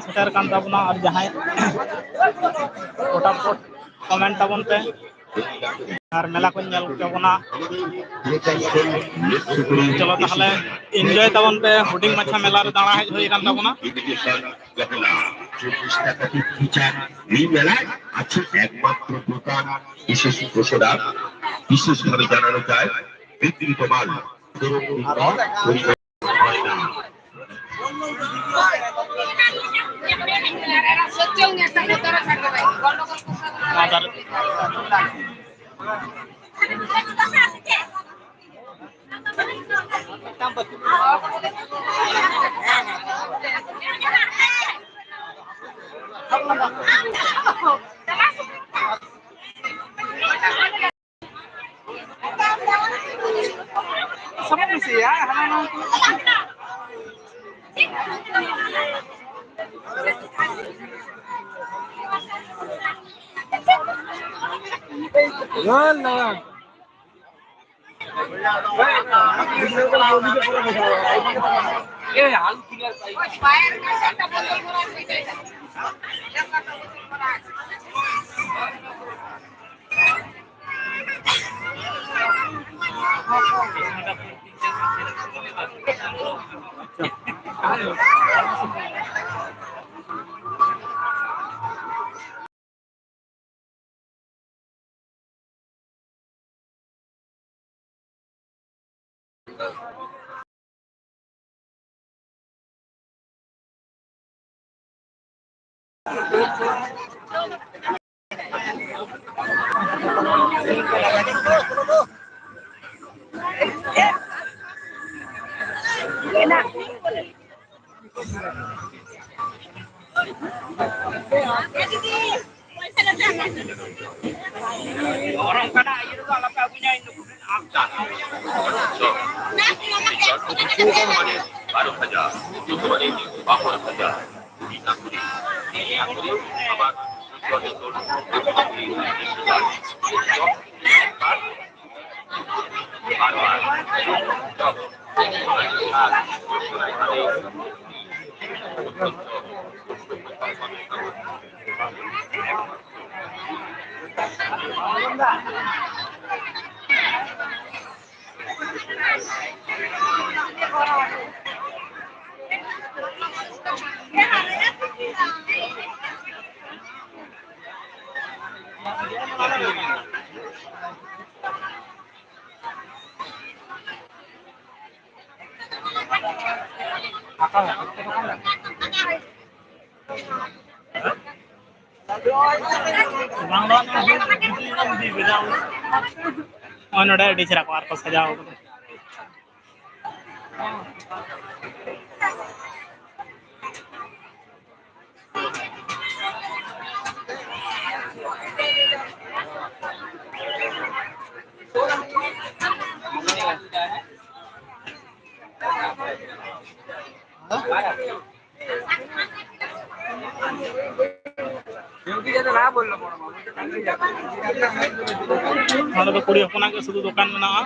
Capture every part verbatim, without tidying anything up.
ᱥᱮᱴᱮᱨ ᱠᱟᱱ ᱛᱟᱵᱚᱱᱟ, ᱟᱨ ᱡᱟᱦᱟᱸᱭ ᱯᱷᱚᱴᱟᱯᱷᱚᱴ ᱠᱚᱢᱮᱱᱴ ᱛᱟᱵᱚᱱ ᱯᱮ, ᱟᱨ ᱢᱮᱞᱟ ᱠᱚᱧ ᱧᱮᱞ ᱦᱚᱪᱚ ᱵᱚᱱᱟ᱾ ᱪᱚᱞᱚ ᱛᱟᱦᱚᱞᱮ ᱤᱱᱡᱚᱭ ᱛᱟᱵᱚᱱ ᱯᱮ, ᱦᱩᱰᱤᱧ ᱢᱟᱪᱷᱟ ᱢᱮᱞᱟ ᱨᱮ ᱫᱟᱬᱟ ᱦᱮᱡ ᱦᱩᱭ ᱟᱠᱟᱱ ᱛᱟᱵᱚᱱᱟ᱾ ᱪᱚᱞᱞᱤᱥ ᱴᱟᱠᱟ ᱛᱮ ᱯᱷᱤᱪᱟᱨ ᱢᱤᱫ ᱢᱮᱞᱟ ᱟᱪᱪᱷᱟ ᱮᱠᱢᱟᱛᱨᱚ দোকান বিশেষ ঘোষণা বিশেষভাবে জানানো যায় বিক্রিত মাল ᱵᱟᱨᱚ ᱦᱟᱡᱟᱨ, ᱡᱚᱛᱚ ᱵᱟᱨᱚ ᱦᱟᱡᱟᱨ᱾ ᱱᱚᱜᱼᱚᱭ ᱱᱚᱰᱮ ᱟᱹᱰᱤ ᱪᱮᱦᱨᱟ ᱠᱚ ᱟᱨ ᱠᱚ ᱥᱟᱡᱟᱣ ᱠᱟᱫᱟ᱾ ᱱᱚᱰᱮ ᱫᱚ ᱠᱩᱲᱤ ᱦᱚᱯᱚᱱᱟᱜ ᱜᱮ ᱥᱩᱫᱷᱩ ᱫᱚᱠᱟᱱ ᱢᱮᱱᱟᱜᱼᱟ᱾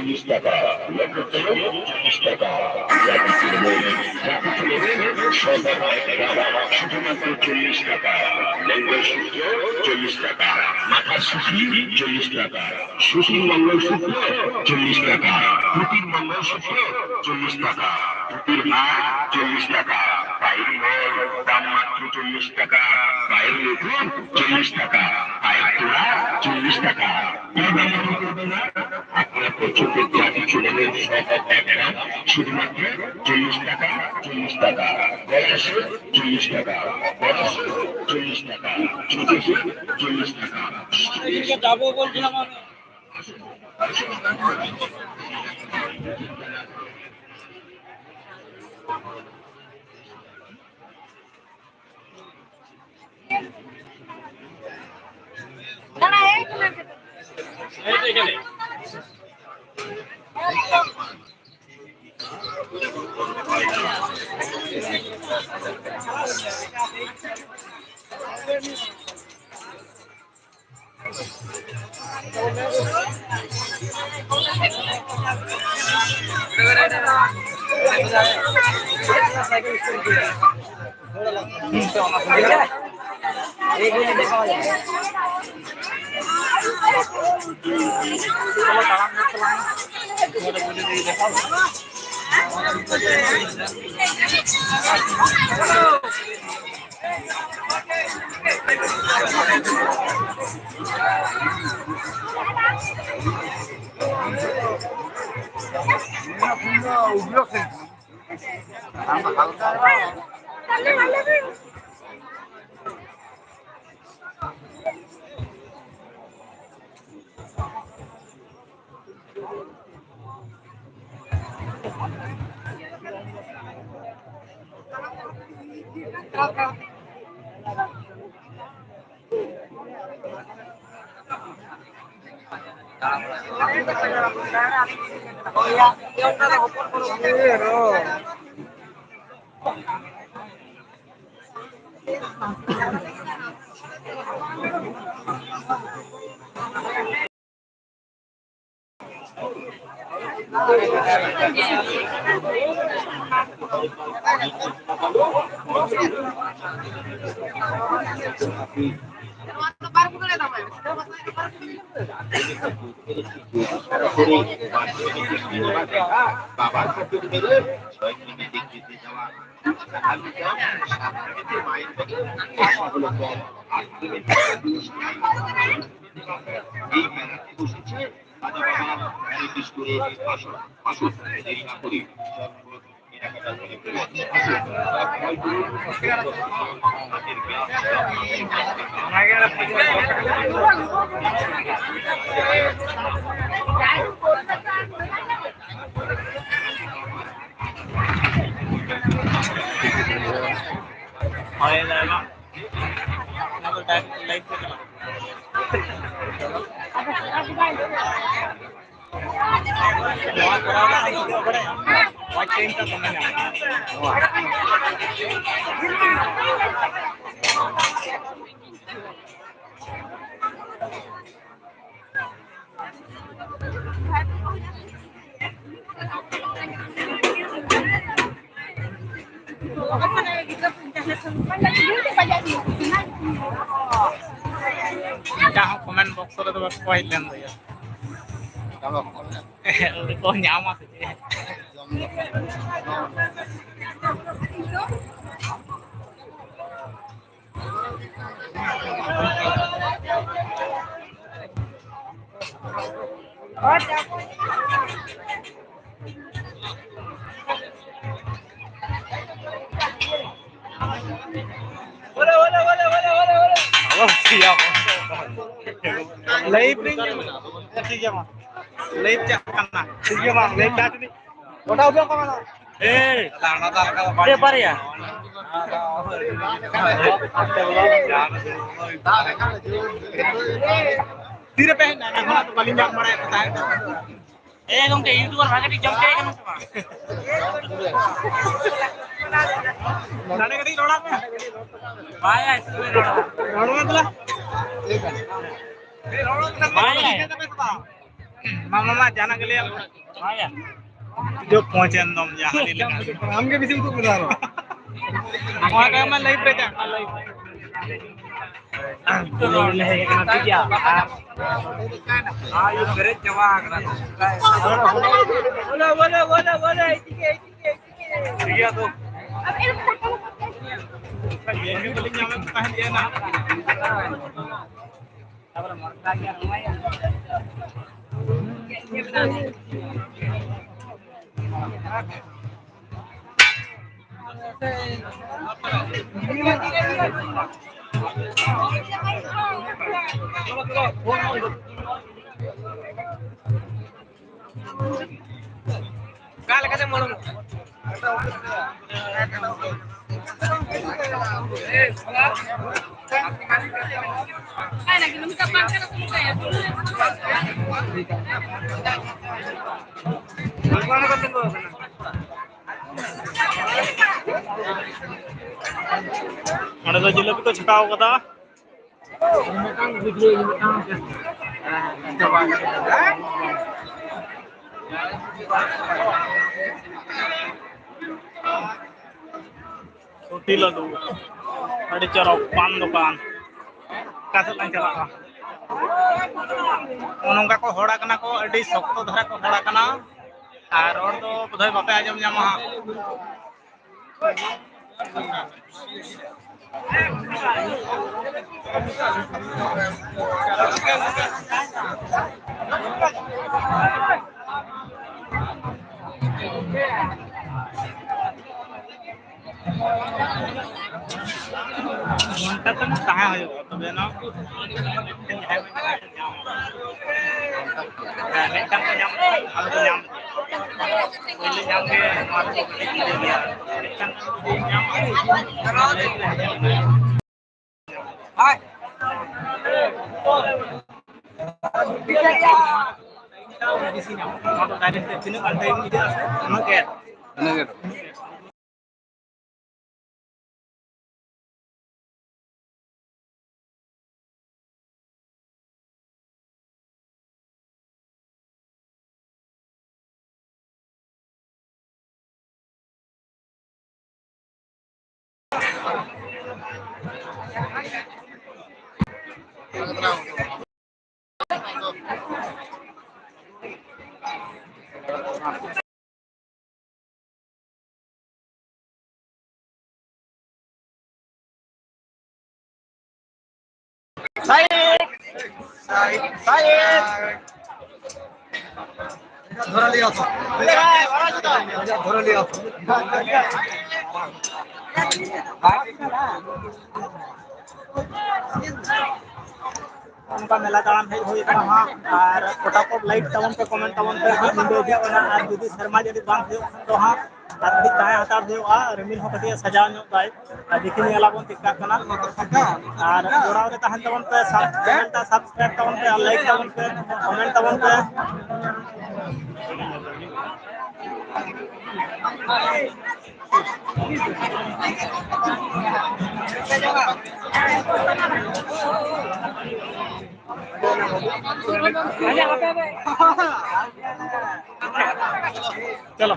চল্লিশ টাকা, লেখক চল্লিশ টাকা, জাতি চুড়ামুড়ি, জাতি চুড়ামুড়ি, সর্দার এক টাকা, শুধুমাত্র চল্লিশ টাকা, লেঙ্গর সূত্র চল্লিশ টাকা, মাথার সুতি চল্লিশ টাকা, সুতির মঙ্গলসূত্র চল্লিশ টাকা, পুঁতির মঙ্গলসূত্র চল্লিশ টাকা, পুঁতির হার চল্লিশ টাকা, পায়ের মল দাম মাত্র চল্লিশ টাকা, পায়ের নতুন চল্লিশ টাকা, পায়ের তোলা চল্লিশ টাকা। আপনারা পছন্দের জাতি চুড়ামুড়ি সহ একটা শুধুমাত্র চল্লিশ টাকা, চল্লিশ টাকা, বয়সে চল্লিশ টাকা, বয়সে চল্লিশ টাকা, ছোটসে চল্লিশ টাকা। এদিকে যাবো বলছিলাম আমি। এই মেলাতে বসেছে রাজা বাবা হরে কৃষ্ণের আসন। আসুন, দেরি না করে। ᱦᱳᱭ, ᱫᱟᱫᱟ᱾ ᱚᱱᱟ ᱫᱚ direct live ᱛᱮ ᱪᱟᱞᱟᱜ ᱠᱟᱱᱟ᱾ ᱱᱚᱣᱟ ᱠᱚᱨᱟᱣ ᱞᱮᱠᱷᱟᱱ ᱪᱮᱫ ᱵᱟᱲᱟᱭᱟ? Watch time ᱴᱟ ᱫᱚᱢᱮ ᱧᱟᱢᱚᱜᱼᱟ᱾ ᱮᱴᱟᱜ ᱦᱚᱸ comment box ᱨᱮᱫᱚ ᱵᱟᱠᱚ ᱦᱮᱡ ᱞᱮᱱ ᱜᱮᱭᱟ᱾ ᱩᱱᱠᱩ ᱠᱚ ᱧᱟᱢᱟ ᱥᱮ ᱪᱮᱫ? Live ᱨᱤᱧ ᱧᱮᱞ ᱮᱫᱟ᱾ ᱴᱷᱤᱠ ᱜᱮᱭᱟ, ᱢᱟ᱾ Live ᱪᱟᱜ ᱠᱟᱱᱟ᱾ ᱴᱷᱤᱠ ᱜᱮᱭᱟ, ᱢᱟ᱾ Live ᱪᱟᱜ ᱠᱟᱱᱟ᱾ ᱜᱚᱴᱟ ᱩᱫᱩᱜ ᱠᱚ ᱢᱮ᱾ ᱮᱭ, ᱪᱮᱫ ᱵᱟᱨᱭᱟ? ᱛᱤᱨᱮ ᱯᱮ ᱦᱮᱡ ᱮᱱᱟ? ᱮᱱᱟᱝ ᱠᱷᱚᱱᱟᱜ ᱫᱚ ᱵᱟᱹᱞᱤᱧ ᱧᱟᱢ ᱵᱟᱲᱟᱭᱮᱫ ᱠᱚ ᱛᱟᱦᱮᱸᱫ᱾ ᱮ ᱜᱚᱢᱠᱮ, YouTuber ᱵᱷᱟᱜᱮ ᱴᱷᱤᱠ ᱡᱚᱢ ᱪᱟᱭ ᱠᱟᱱᱟ ᱥᱮ ᱵᱟᱝ? ᱱᱚᱰᱮ ᱠᱟᱹᱴᱤᱡ ᱨᱚᱲᱟᱜ ᱢᱮ᱾ ᱵᱟᱭ ᱟᱭ, ᱥᱩᱫᱷᱩ ᱨᱚᱲᱟ᱾ ᱨᱚᱲ ᱢᱮ ᱫᱮᱞᱟ᱾ ᱵᱟᱭ ᱟᱭ᱾ ᱢᱟ, ᱢᱟ, ᱢᱟ, ᱡᱟᱦᱟᱱᱟᱜ ᱜᱮ ᱞᱟᱹᱭᱟᱢ᱾ ᱵᱟᱭ ᱟᱭ᱾ ᱡᱚ ᱯᱚᱪ ᱮᱱ ᱫᱚᱢ ᱡᱟᱦᱟᱸ ᱞᱮᱠᱟ᱾ ᱟᱢ ᱜᱮ ᱵᱮᱥᱤᱢ ᱩᱫᱩᱜ ᱠᱮᱫᱟ ᱟᱨᱚ᱾ ᱱᱚᱣᱟ ᱠᱚ ᱢᱟ ᱞᱟᱭᱤᱵᱷ ᱨᱮ ᱪᱟᱜ ᱠᱟᱱᱟ, ᱞᱟᱭᱤᱵᱷ᱾ ᱱᱚᱰᱮ ᱞᱮ ᱦᱮᱡ ᱟᱠᱟᱱᱟ, ᱴᱷᱤᱠ ᱜᱮᱭᱟ? ᱟᱨ ᱯᱮᱨᱮᱡ ᱪᱟᱵᱟ ᱟᱠᱟᱱᱟ᱾ ᱵᱚᱞᱮ, ᱵᱚᱞᱮ, ᱵᱚᱞᱮ, ᱵᱚᱞᱮ, ᱮᱭᱫᱤᱠᱮ, ᱮᱭᱫᱤᱠᱮ, ᱮᱭᱫᱤᱠᱮ᱾ ᱴᱷᱤᱠ ᱜᱮᱭᱟ ᱛᱚ᱾ ᱧᱮᱞ ᱜᱮ ᱵᱟᱹᱞᱤᱧ ᱧᱟᱢᱮᱫ ᱠᱚ ᱛᱟᱦᱮᱸᱫ ᱡᱮ ᱱᱟᱦᱟᱜ᱾ ᱚᱠᱟ ᱞᱮᱠᱟᱛᱮᱢ ᱩᱰᱩᱝᱚᱜᱼᱟ? ᱚᱸᱰᱮ ᱫᱚ ᱡᱤᱞᱟᱹᱯᱤ ᱠᱚ ᱪᱷᱟᱠᱟᱣ ᱠᱟᱫᱟ᱾ ᱥᱩᱴᱤ ᱞᱟᱹᱰᱩ, ᱟᱹᱰᱤ ᱪᱚᱨᱚᱠ ᱯᱟᱱ ᱫᱚᱠᱟᱱ᱾ ᱚᱠᱟ ᱥᱮᱫ ᱞᱟᱝ ᱪᱟᱞᱟᱜᱼᱟ? ᱱᱚᱜᱼᱚ ᱱᱚᱝᱠᱟ ᱠᱚ ᱦᱚᱲ ᱟᱠᱟᱱᱟ ᱠᱚ, ᱟᱹᱰᱤ ᱥᱚᱠᱛᱚ ᱫᱷᱟᱨᱟ ᱠᱚ ᱦᱚᱲ ᱟᱠᱟᱱᱟ᱾ ᱟᱨ ᱨᱚᱲ ᱫᱚ ᱵᱳᱫᱷᱚᱭ ᱵᱟᱯᱮ ᱟᱸᱡᱚᱢ ᱧᱟᱢᱟ ᱦᱟᱸᱜ᱾ ᱜᱷᱚᱱᱴᱟ ᱠᱷᱚᱱ ᱛᱟᱦᱮᱸ ᱦᱩᱭᱩᱜᱼᱟ, ᱛᱚᱵᱮ ᱮᱱᱟᱝ ᱡᱟᱦᱟᱸᱭ ᱠᱚ ᱧᱟᱢᱟ᱾ ᱦᱮᱸ, ᱢᱤᱫᱴᱟᱝ ᱠᱚ ᱧᱟᱢ ᱠᱮᱫᱟ, ᱟᱞᱚ ᱠᱚ ᱧᱟᱢ ᱠᱮᱫᱟ᱾ ᱯᱳᱭᱞᱳ ᱧᱟᱢ ᱜᱮ ᱱᱚᱣᱟ ᱫᱚ ᱠᱟᱹᱴᱤᱡ ᱤᱭᱟᱹ ᱜᱮᱭᱟ᱾ ᱢᱤᱫᱴᱟᱝ ᱡᱩᱫᱤ ᱧᱟᱢᱟ, ᱵᱮᱥᱤ ᱧᱟᱢᱚᱜᱼᱟ᱾ ᱱᱚᱣᱟ ᱫᱚ direct ᱛᱮ ᱛᱤᱱᱟᱹᱜ ᱜᱟᱱ time ᱤᱫᱤᱜᱼᱟ ᱥᱮ ᱩᱱᱟᱹᱜ ᱜᱮ᱾ ᱤᱱᱟᱹᱜᱮ᱾ Side, side. ᱫᱷᱚᱨᱟ ᱞᱤᱭᱟ ᱛᱚ᱾ ᱫᱷᱚᱨᱟ ᱞᱤᱭᱟ ᱛᱚ᱾ ᱚᱱᱠᱟ ᱢᱮᱞᱟ ᱫᱟᱬᱟᱱ ᱦᱮᱡ ᱦᱩᱭ ᱟᱠᱟᱱᱟ ᱦᱟᱸᱜ, ᱟᱨ ᱯᱷᱚᱴᱟᱯᱷᱚᱴ ᱞᱟᱭᱤᱠ ᱛᱟᱵᱚᱱ ᱯᱮ, ᱠᱚᱢᱮᱱᱴ ᱛᱟᱵᱚᱱ ᱯᱮ ᱦᱟᱸᱜ, ᱧᱤᱫᱟᱹ ᱤᱫᱤᱜ ᱠᱟᱱᱟ, ᱟᱨ ᱡᱩᱫᱤ ᱥᱮᱨᱢᱟ ᱡᱟᱹᱲᱤ ᱵᱟᱝ ᱦᱩᱭᱩᱜ ᱠᱷᱟᱱ ᱫᱚ ᱦᱟᱸᱜ ᱟᱨ ᱠᱟᱹᱴᱤᱡ ᱛᱟᱦᱮᱸ ᱦᱟᱛᱟᱲ ᱦᱩᱭᱩᱜᱼᱟ᱾ ᱨᱤᱢᱤᱞ ᱦᱚᱸ ᱠᱟᱹᱴᱤᱡ ᱮ ᱥᱟᱡᱟᱣ ᱧᱚᱜ ᱫᱟᱭ, ᱟᱨ ᱫᱮᱠᱷᱤ ᱧᱮᱞᱟᱵᱚᱱ ᱪᱮᱫ ᱠᱟᱜ ᱠᱟᱱᱟ᱾ ᱟᱨ ᱡᱚᱲᱟᱣ ᱨᱮ ᱛᱟᱦᱮᱱ ᱛᱟᱵᱚᱱ ᱯᱮ, ᱥᱟᱵ-, ᱪᱮᱱᱮᱞ ᱴᱟ ᱥᱟᱵᱥᱠᱨᱟᱭᱤᱵ ᱛᱟᱵᱚᱱ ᱯᱮ, ᱟᱨ ᱞᱟᱭᱤᱠ ᱛᱟᱵᱚᱱ ᱯᱮ, ᱠᱚᱢᱮᱱᱴ ᱛᱟᱵᱚᱱ ᱯᱮ᱾ ᱪᱚᱞᱚ᱾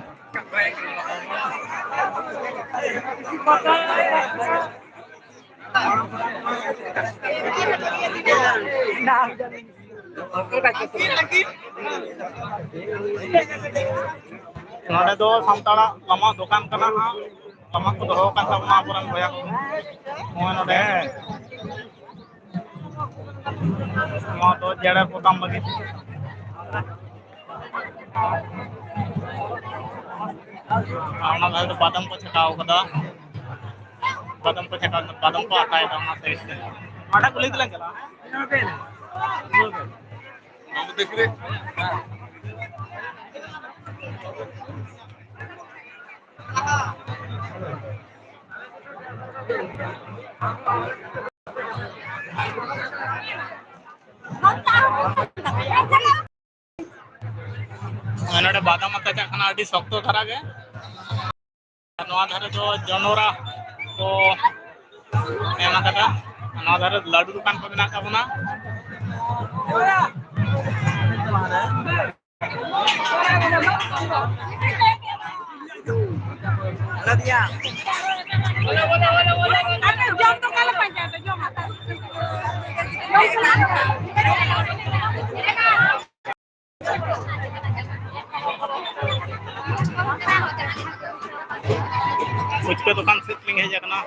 ᱱᱚᱰᱮ ᱫᱚ ᱥᱟᱱᱛᱟᱲᱟᱜ ᱛᱟᱢᱟᱠ ᱫᱚᱠᱟᱱ ᱠᱟᱱᱟ ᱦᱟᱸᱜ᱾ ᱛᱟᱢᱟᱠ ᱠᱚ ᱫᱚᱦᱚ ᱟᱠᱟᱫ ᱛᱟᱵᱚᱱᱟ ᱟᱵᱚᱨᱮᱱ ᱵᱚᱭᱦᱟ ᱠᱚ᱾ ᱱᱚᱜᱼᱚᱭ ᱱᱚᱰᱮ ᱱᱚᱣᱟ ᱫᱚ ᱡᱮᱲᱮ ᱯᱚᱛᱟᱢ ᱞᱟᱹᱜᱤᱫ᱾ ᱟᱨ ᱚᱱᱟ ᱫᱷᱟᱨᱮ ᱫᱚ ᱵᱟᱫᱟᱢ ᱠᱚ ᱪᱷᱟᱠᱟᱣ ᱠᱟᱫᱟ᱾ ᱵᱟᱫᱟᱢ ᱠᱚ ᱪᱷᱟᱠᱟᱣ, ᱵᱟᱫᱟᱢ ᱠᱚ ᱟᱛᱟᱭᱮᱫᱟ ᱚᱱᱟ ᱥᱟᱭᱤᱰ ᱨᱮ᱾ ᱚᱸᱰᱮ ᱠᱩᱞᱦᱤ ᱛᱮᱞᱟᱝ ᱪᱟᱞᱟᱜᱼᱟ᱾ ᱱᱚᱰᱮ ᱵᱟᱫᱟᱢ ᱟᱛᱟ ᱪᱟᱜ ᱠᱟᱱᱟ, ᱟᱹᱰᱤ ᱥᱚᱠᱛᱚ ᱫᱷᱟᱨᱟ ᱜᱮ᱾ ᱱᱚᱣᱟ ᱫᱷᱟᱨᱮ ᱫᱚ ᱡᱚᱱᱚᱨᱟ ᱠᱚ ᱮᱢ ᱟᱠᱟᱫᱟ᱾ ᱱᱚᱣᱟ ᱫᱷᱟᱨᱮ ᱞᱟᱹᱰᱩ ᱫᱚᱠᱟᱱ ᱠᱚ ᱢᱮᱱᱟᱜ ᱛᱟᱵᱚᱱᱟ᱾ ᱟᱫᱚ ᱡᱚᱢ ᱫᱚ ᱚᱠᱟ ᱞᱮ ᱯᱟᱸᱡᱟᱭᱟ? ᱟᱫᱚ ᱡᱚᱢ ᱦᱟᱛᱟᱣ᱾ ᱯᱷᱩᱪᱠᱟᱹ ᱫᱚᱠᱟᱱ ᱥᱮᱫ ᱞᱤᱧ ᱦᱮᱡ ᱟᱠᱟᱱᱟ᱾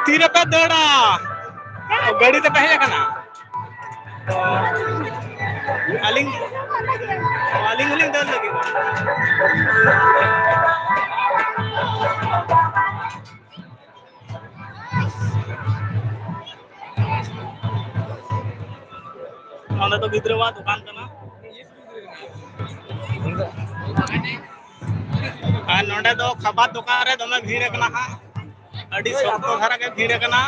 ᱛᱤᱨᱮᱯᱮ ᱫᱟᱹᱲᱟ? ᱜᱟᱹᱰᱤ ᱛᱮᱯᱮ ᱦᱮᱡ ᱟᱠᱟᱱᱟ? ᱟᱹᱞᱤᱧ, ᱟᱹᱞᱤᱧ ᱦᱚᱸᱞᱤᱧ ᱫᱟᱹᱲ ᱞᱟᱹᱜᱤᱫ᱾ ᱱᱚᱸᱰᱮ ᱫᱚ ᱜᱤᱫᱽᱨᱟᱹᱣᱟᱜ ᱫᱚᱠᱟᱱ ᱠᱟᱱᱟ᱾ ᱟᱨ ᱱᱚᱸᱰᱮ ᱫᱚ ᱠᱷᱟᱵᱟᱨ ᱫᱚᱠᱟᱱ ᱨᱮ ᱫᱚᱢᱮ ᱵᱷᱤᱲ ᱟᱠᱟᱱᱟ ᱦᱟᱸᱜ, ᱟᱹᱰᱤ ᱥᱚᱠᱛᱚ ᱫᱷᱟᱨᱟ ᱜᱮ ᱵᱷᱤᱲ ᱟᱠᱟᱱᱟ᱾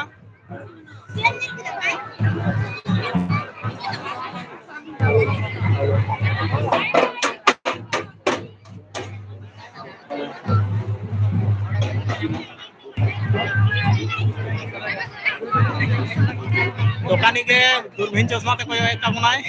ᱫᱚᱠᱟᱱᱤ ᱜᱮ ᱫᱩᱨᱵᱤᱱ ᱪᱚᱥᱢᱟ ᱛᱮ ᱠᱚᱭᱚᱜ ᱮᱫ ᱛᱟᱵᱚᱱᱟᱭ᱾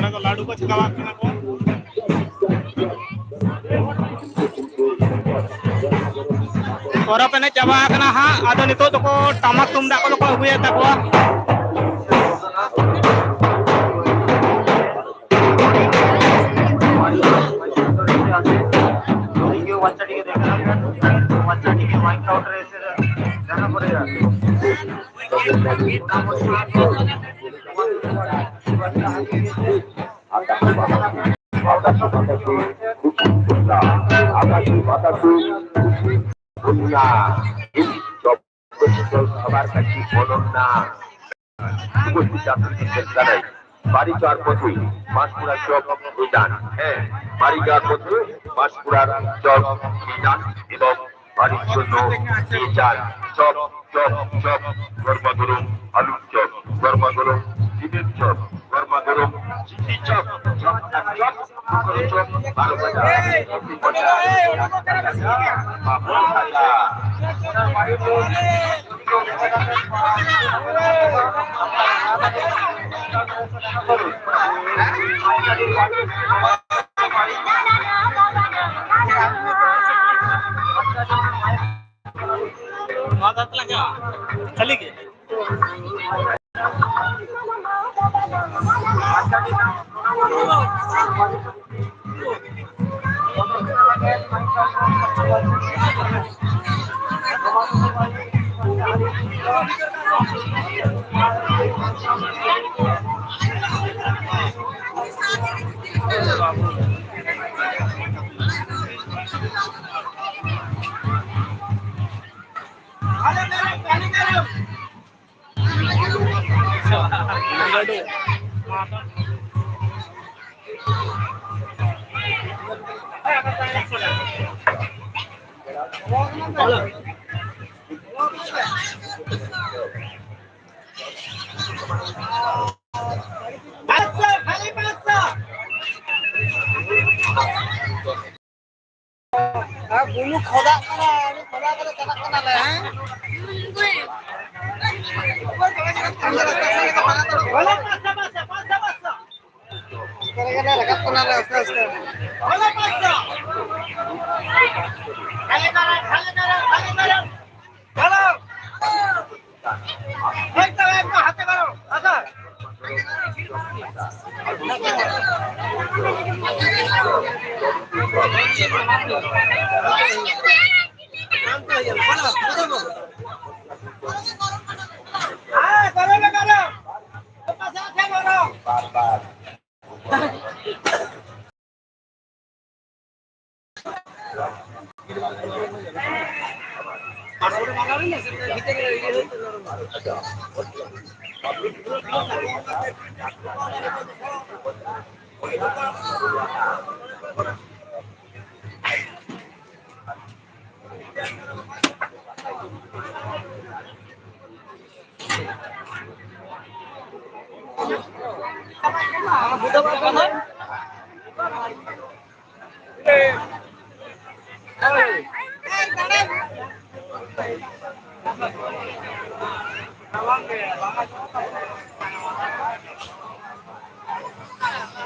ᱱᱚᱰᱮ ᱫᱚ ᱞᱟᱹᱰᱩ ᱠᱚ ᱪᱷᱟᱠᱟᱣᱟᱜ ᱠᱟᱱᱟ ᱠᱚ᱾ ᱯᱚᱨᱚᱵᱽ ᱮᱱᱮᱡ ᱪᱟᱵᱟ ᱟᱠᱟᱱᱟ ᱦᱟᱸᱜ, ᱟᱫᱚ ᱱᱤᱛᱚᱜ ᱫᱚᱠᱚ ᱴᱟᱢᱟᱠ ᱛᱩᱢᱫᱟᱜ ᱠᱚᱫᱚ ᱠᱚ ᱟᱹᱜᱩᱭᱮᱫ ᱛᱟᱠᱚᱣᱟ᱾ ᱟᱠᱟᱥ ᱵᱟᱛᱟᱥ ᱠᱚ ᱠᱩᱥᱤ ᱠᱚᱞᱞᱟ, ᱟᱠᱟᱥ ᱵᱟᱛᱟᱥ ᱠᱚ ᱠᱩᱥᱤ ᱠᱚᱞᱞᱟ, ᱤᱧ ᱡᱚᱵ ᱠᱚ ᱠᱷᱚᱵᱟᱨ ᱠᱟᱹᱪᱤ ᱚᱱᱚᱱᱱᱟ᱾ ᱩᱯᱚᱥᱛᱷᱤᱛ ᱡᱟᱛᱨᱤ ᱠᱟᱱᱟᱭ ᱵᱟᱨᱤᱪᱟᱨ ᱯᱚᱛᱤ ᱢᱟᱥᱯᱩᱨᱟ ᱪᱚᱯ ᱩᱫᱟᱱ, ᱦᱮᱸ, ᱵᱟᱨᱤᱪᱟᱨ ᱯᱚᱛᱤ ᱢᱟᱥᱯᱩᱨᱟ ᱪᱚᱯ ᱩᱫᱟᱱ ᱮᱵᱚᱝ ᱵᱟᱨᱤᱪ ᱥᱩᱱᱱᱚ ᱪᱟᱨ ᱪᱚᱯ, ᱪᱚᱯ, ᱪᱚᱯ, ᱜᱚᱨᱢᱟ ᱜᱚᱨᱚᱢ ᱟᱞᱩ ᱪᱚᱯ, ᱜᱚᱨᱢᱟ ᱜᱚᱨᱚᱢ ᱡᱤᱞ ᱪᱚᱯ, ᱜᱚᱨᱢᱟ ᱜᱚᱨᱚᱢ ᱪᱤᱱᱤ ᱪᱚᱯ, ᱪᱚᱯ, ᱪᱚᱯ, ᱪᱚᱯ, ᱵᱟᱨᱚ ᱵᱟᱡᱟ᱾ ᱱᱚᱣᱟ ᱫᱚ ᱛᱟᱞᱟᱝ ᱠᱷᱟᱹᱞᱤ ᱜᱮ᱾ ᱟᱨ ᱵᱩᱞᱩ ᱠᱷᱚᱫᱟᱜ ᱠᱟᱱᱟ, ᱟᱹᱰᱤ ᱠᱷᱚᱫᱟ ᱠᱟᱛᱮ ᱪᱟᱞᱟᱜ ᱠᱟᱱᱟᱞᱮ, ᱦᱮᱸ? ᱠᱚᱨᱮ ᱜᱮᱞᱮ ᱨᱟᱠᱟᱵ ᱠᱟᱱᱟᱞᱮ ᱟᱥᱛᱮ ᱟᱥᱛᱮ᱾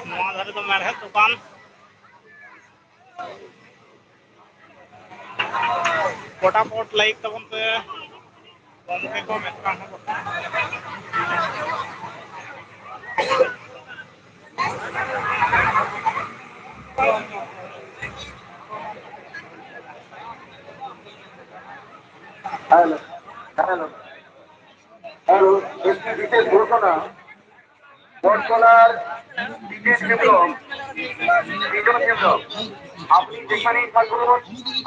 ᱱᱚᱣᱟ ᱫᱷᱟᱨᱮ ᱫᱚ ᱢᱮᱲᱦᱮᱫ ᱫᱚᱠᱟᱱ᱾ ᱯᱚᱴᱟᱯᱚᱴ ᱞᱟᱭᱤᱠ ᱛᱟᱵᱚᱱ ᱯᱮ ᱜᱚᱢᱠᱮ ᱠᱚ ᱢᱮᱱᱠᱷᱟᱱ᱾ Hello, hello, hello. একটি বিশেষ ঘোষণা। বটতলার বিজয় হেমব্রম, বিজয় হেমব্রম, আপনি যেখানেই থাকুন,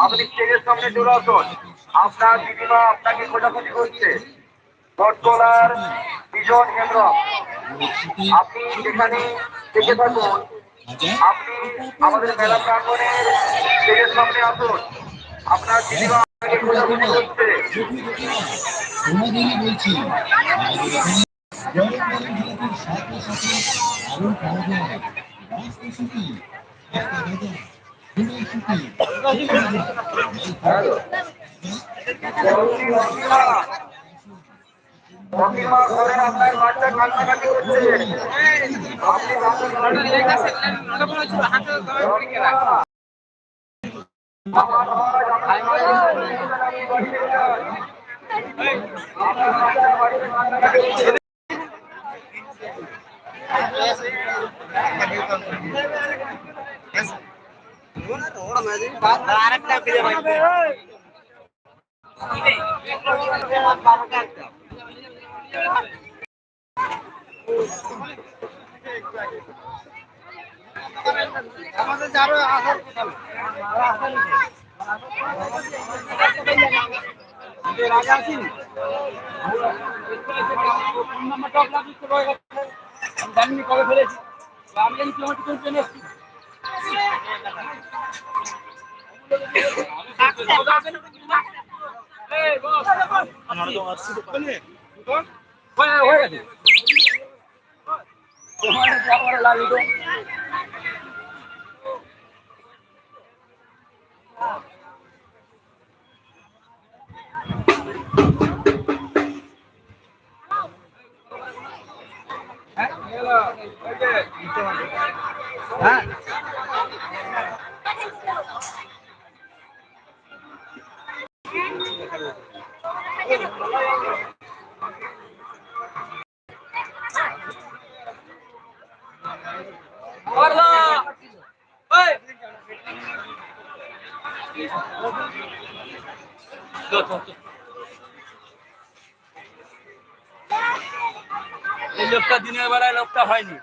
আপনি স্টেজের সামনে চলে আসুন। আপনার দিদিমা আপনাকে খোঁজাখুঁজি করছে। বটতলার বিজন হেমব্রম, আপনি যেখানে থেকে থাকুন, আপনি আমাদের মেলা প্রাঙ্গণের স্টেজের সামনে আসুন। আপনার দিদিমা আপনাকে খোঁজাখুঁজি করছে। তোমাদেরই বলছি, আমাদের এখানে গরম গরম জিলাপির সাথে সাথে আরো পাওয়া যায় রাজকসুতি, একটা ভাজা, ঘুমের সুতি, তেল ভাজা, মালপোয়া। প্রতিমা, প্রতিমা ঘরে আপনার বাচ্চা কান্নাকাটি করছে। আপনি বাচ্চা কান্নাকাটি করছে। রাজা আছেন। ফোন নাম্বারটা আপনার দিতে পারে। আমি জানি না কবে ফেলেছি। আমি জানি কিলোমিটার করে ট্রেনে এসেছি। এই, বস। হয়ে, হয়ে গেছে। তোমার যাওয়ার লাগবে। হ্যাঁ? হ্যাঁ? এই লোকটা দিনের বেলায় লোকটা হয়নি।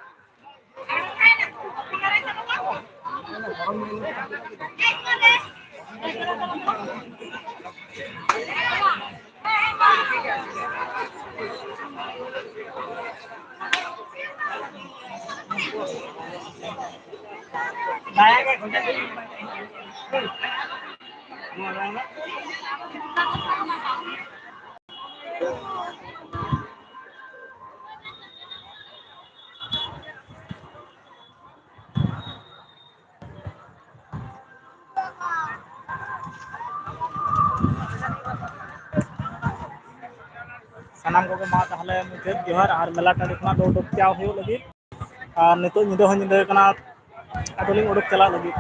ᱥᱟᱱᱟᱢ ᱠᱚᱜᱮ ᱢᱟ ᱛᱟᱦᱚᱞᱮ ᱢᱩᱪᱟᱹᱫ ᱡᱚᱦᱟᱨ᱾ ᱟᱨ ᱢᱮᱞᱟ ᱴᱟᱺᱰᱤ ᱠᱷᱚᱱᱟᱜ ᱫᱚ ᱩᱰᱩᱠ ᱪᱟᱣ ᱦᱩᱭᱩᱜ ᱞᱟᱹᱜᱤᱫ, ᱟᱨ ᱱᱤᱛᱚᱜ ᱧᱤᱫᱟᱹ ᱦᱚᱸ ᱧᱤᱫᱟᱹ ᱠᱟᱱᱟ, ᱟᱫᱚ ᱞᱤᱧ ᱩᱰᱩᱠ ᱪᱟᱞᱟᱜ ᱞᱟᱹᱜᱤᱫ᱾